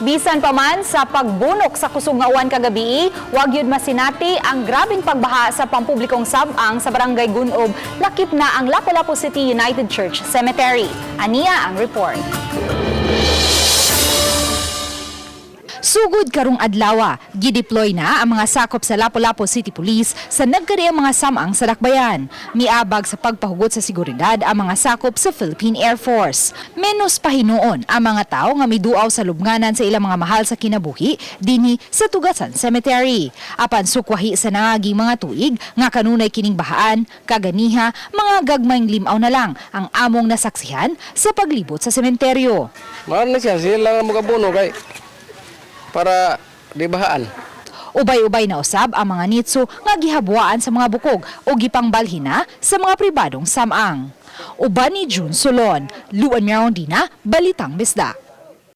Bisan pa man sa pagbunok sa kusog nga uwan kagabi, wag yun masinati ang grabeng pagbaha sa pampublikong samang sa Barangay Gun-ob, lakip na ang Lapu-Lapu City United Church Cemetery. Aniya ang report. Sugod karong adlawa, gideploy na ang mga sakop sa Lapu-Lapu City Police sa nagkariang mga samang sa Dakbayan. Miabag sa pagpahugot sa seguridad ang mga sakop sa Philippine Air Force. Menos pahinuon ang mga tao nga miduaw sa lubnganan sa ilang mga mahal sa kinabuhi dinhi sa Tugasan Cemetery. Apan sukwahi sa nangaging mga tuig nga kanunay kining bahaan, kaganiha mga gagmayng limaw na lang ang among nasaksihan sa paglibot sa sementeryo. Maano na siya, sila lang magabuno kay para di bahaan. Ubay-ubay na usab ang mga nitso nga gihabwaan sa mga bukog o gipangbalhin na sa mga pribadong samang. Uban ni June Solon, Luan Mirandina, Balitang Bisdak.